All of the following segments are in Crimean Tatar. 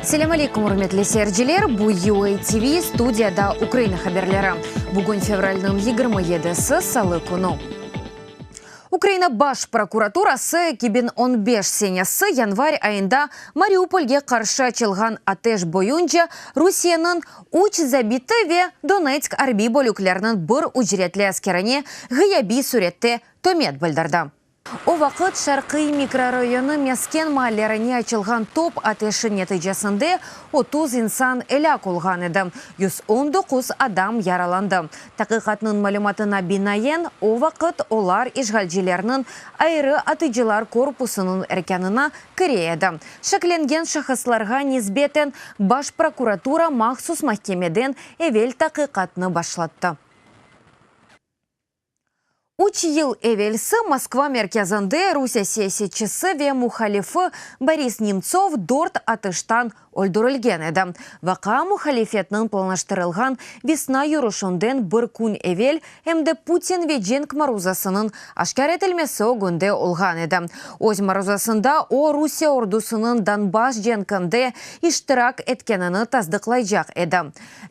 Selâm aleyküm, ürmetli seyirciler! Bu UA TV, studiyada Ukraina haberleri. Bugün fevralniñ 27-si, salı künü. Ukraina Baş prokuraturası 2015 senesi yanvar ayında Mariupolge qarşı açılğan ateş boyunca Rusiyeniñ üç zabiti ve Donetsk arbiy bölükleriniñ bir ücretli askerine ğıyabiy sürette tömet bildirdi. O vaqıt Şarqiy mikrorayonı mesken maallerine açılğan top ateşi neticesinde 30 insan elâk olğan edi, 119 adam yaralandı. Taqiqatnıñ malümatına binaen, o vaqıt olar işğalcilerniñ ayrı atıcılar korpusınıñ erkânına kire edi. Şeklengen şahıslarğa nisbeten Baş prokuratura mahsus mahkemeden evel taqiqatnı başlattı. Üç yıl evelsi Moskva merkezinde Rusiye siyasetçisi ve muhalifi Boris Nemtsov dört atıştan öldürilgen edi. Vaqia muhalifetniñ planlaştırılğan Vesna yürüşinden bir kün evel, em de Putin ve cenk maruzasınıñ aşkâr etilmesi ögünde olğan edi. Öz maruzasında o, Rusiye ordusınıñ Donbass cenkinde iştirak etkenini tasdıqlaycaq edi.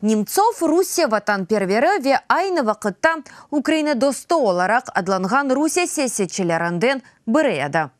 Nemtsov, Rusiye vatanperveri ve aynı vaqıtta Ukraina dostu olaraq adlanğan Rusiye siyasetçilerinden biri edi.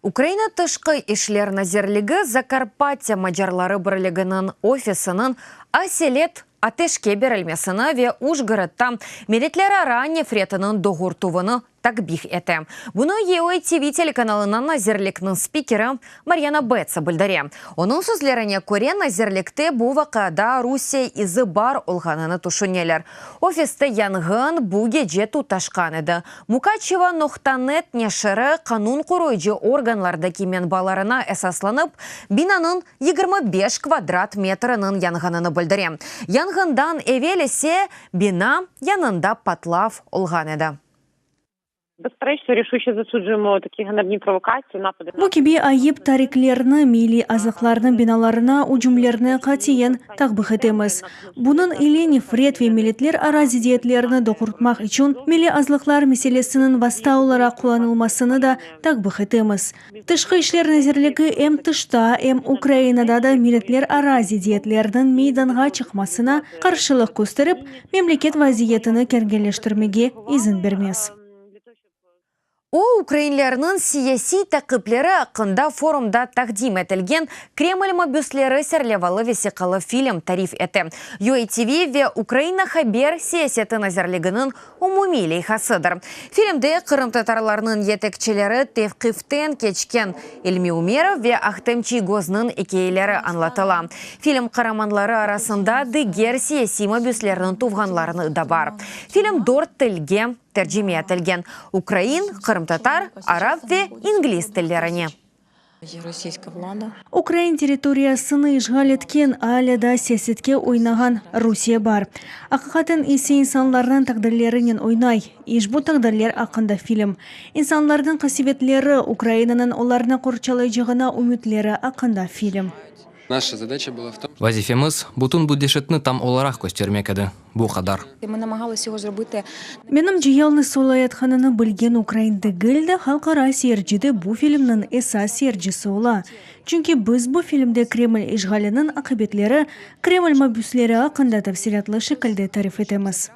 Ukraina Tışqı işler nazirligi Zakarpatya macarları birliginiñ ofisiniñ aselet ateşke berilmesini ve Ujgorodda milletlerara nefretiniñ doğurtuvını takbih ete. Bunı UA TV telekanalına nazirlikniñ spikeri Maryana Betsa bildire. Onıñ sözlerine köre, nazirlikte bu vaqiada Rusiye izi bar olğanını tüşüneler. Ofiste yanğın bu gece tutaşqan edi. Mukaçevo noqta net neşiri qanun qoruyıcı organlardaki menbalarına esaslanıp, binanıñ 25 kvadrat metriniñ yanğanını bildire. Yanğından evel ise bina yanında patlav olğan edi. Bu kibi ayıp tariklerni, milliy azlıqlarnıñ binalarına ücümlerni qatiyen takbih etemiz. Bunıñ ile nefret ve milletlerara ziddiyetlerni doğurtmaq içün milliy azlıqlar meselesiniñ vasta olaraq qullanılmasını da takbih etemiz. Tışqı işler nazirligi em tışta, em Ukrainada da milletlerara ziddiyetlerniñ meydanğa çıqmasına qarşılıq kösterip, memleket vaziyetini kerginleştirmege izin bermez. O, ukrainlerniñ siyasiy taqipleri aqqında forumda taqdim etilgen Kreml mabüsleri serlevalı vesiqalı film tarif ete. UATV ve Ukraina Haber siyaseti nazirliginiñ umumiy leyhasıdır. Filmde qırımtatarlarnıñ yetekçileri tevqiften keçken İlmi Umerov ve Ahtem Çiygoznıñ ikâyeleri añlatıla. Film qaramanları arasında diger siyasiy mabüslerniñ tuvğanlarını da bar. Film dört tilge tercime etilgen, ukrain, qırımtatar, arap ve ingliz tillerine. Ukrain territoriyasını işğal etken, alâ daa siyasetke oynağan Rusiye bar. Aqiqaten ise insanlarnıñ taqdirlerinen oynay. İşbu taqdirler aqqında film. İnsanlarnıñ qasevetleri, Ukrainanıñ olarnı qorçalaycağına ümütleri aqqında film. Vazifemiz, bütün bu deşetni tam olaraq köstermek edi. Bu qadar. Menimce, yalnız olayatqanını bilgen ukrain degil de, halqara seyirci de bu filmniñ esas seyircisi ola. Çünki biz bu filmde Kreml işğaliniñ aqibetleri, Kreml mabüsleri aqqında tafsilâtlı şekilde tarif etemiz.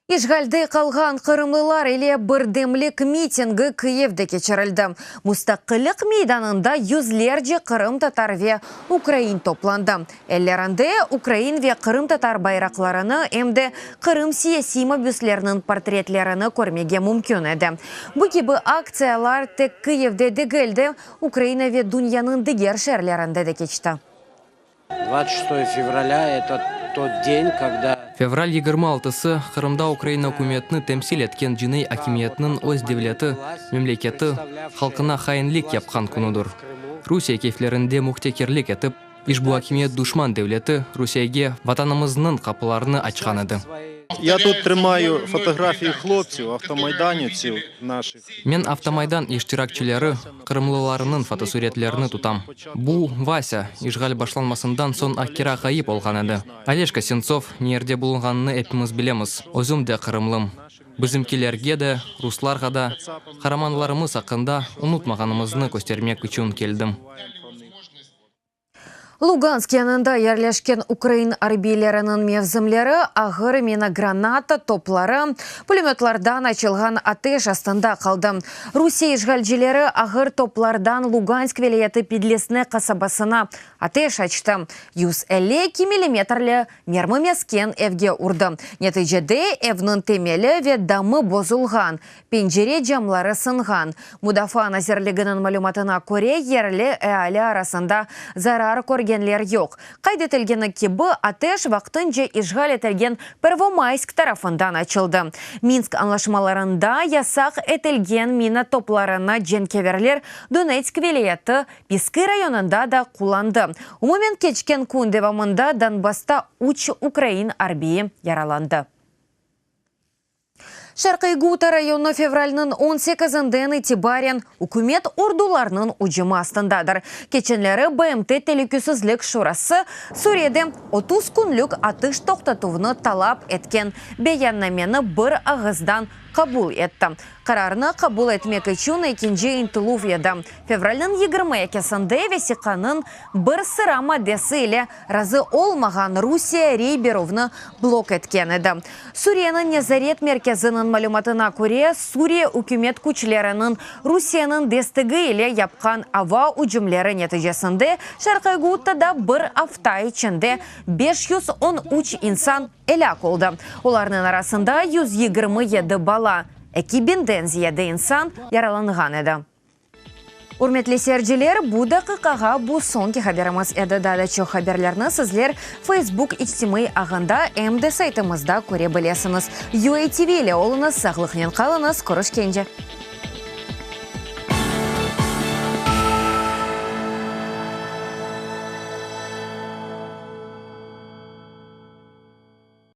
İşğalde qalğan qırımlılar ile birdemlik mitingi Kıyivde keçirildi. Mustaqillik meydanında yüzlerce qırımtatar ve ukrain toplandı. Ellerinde ukrain ve qırımtatar bayraqlarını, em de Qırım siyasiy mabüsleriniñ portretlerini körmege mümkün edi. Bu kibi aktsiyalar tek Kıyivde degil de, Ukraina ve dünyanıñ diger şeerlerinde de keçti. Fevral 26-sı, Qırımda Ukraina ükümetini temsil etken cinaiy akimiyetniñ öz devleti, memleketi, halqına hainlik yapqan künüdir. Rusiye keyflerinde mühtekirlik etip, işbu akimiyet duşman devleti, Rusiyege Vatanımıznıñ qapılarını açqan edi. Ya tut trımayu fotografiyi hloptsiv, avtomaydanivtsiv naşih. Men Avtomaydan iştirakçileri, qırımlılarnıñ fotosuretlerini tutam. Bu, Vasâ, işğal başlanmasından soñ Akkira ğayıp olğan edi. Oleşka Sentsov ne yerde bulunğanını epimiz bilemiz. Özüm de qırımlım. Bizimkilerge de, ruslarğa da qaramanlarımız aqqında unutmağanımıznı köstermek içün keldim. Lugansk yanında yerleşken ukrain arbiyleriniñ mevzimleri ağır mina-granata topları, pulemötlardan açılğan ateş astında qaldı. Rusiye işğalcileri ağır toplardan Lugansk vilâyeti Pidlesne qasabasına ateş açtı, 152 millimetrli mermi mesken evge urdı. Neticede evniñ temeli ve damı bozulğan, Pencere camları sınğan. Mudafaa nazirliginiñ malümatına köre, yerli eali arasında zarar körgenler yoq. Qayd etilgeni kibi, ateş vaqtınca işğal etilgen Pervomaysk tarafından açıldı. Minsk añlaşmalarında yasaq etilgen mina toplarını cenkâverler Donetsk vilâyeti Piskı rayonında da qullandı. Umumen keçken kün devamında Donbassta üç ukrain arbiyi yaralandı. Şarqiy Guta rayonı fevralniñ on sekizinden itibaren ükümet ordularınıñ ücümi astındadır. Keçenleri BMT Telükesizlik Şurası Suriyede 30 künlük atış toqtatuvnı talap etken beyannameni bir ağızdan qabul etti. Qararnı qabul etmek içün ekinci ıntıluv edi. Fevralniñ 22-sinde vesiqanıñ bir sıra maddesi ile razı olmağan Rusiye rey berüvni blok etken edi. Suriyeniñ nezaret merkeziniñ malümatına köre, Suriye ükümet küçleriniñ Rusiyeniñ destegi ile yapqan ava ücümleri neticesinde Şarqiy Guttada bir afta içinde 513 insan elâk oldı, olarnıñ arasında 127 bala, eki biñden ziyade insan yaralanğan edi. Ürmetli seyirciler, bu daqiqağa bu soñki haberimiz edi. Daa da çoq haberlerni sizler Facebook içtimaiy ağında, em de saytımızda köre bilesiñiz. UATV ile oluñız, sağlıqnen qalıñız, körüşkence!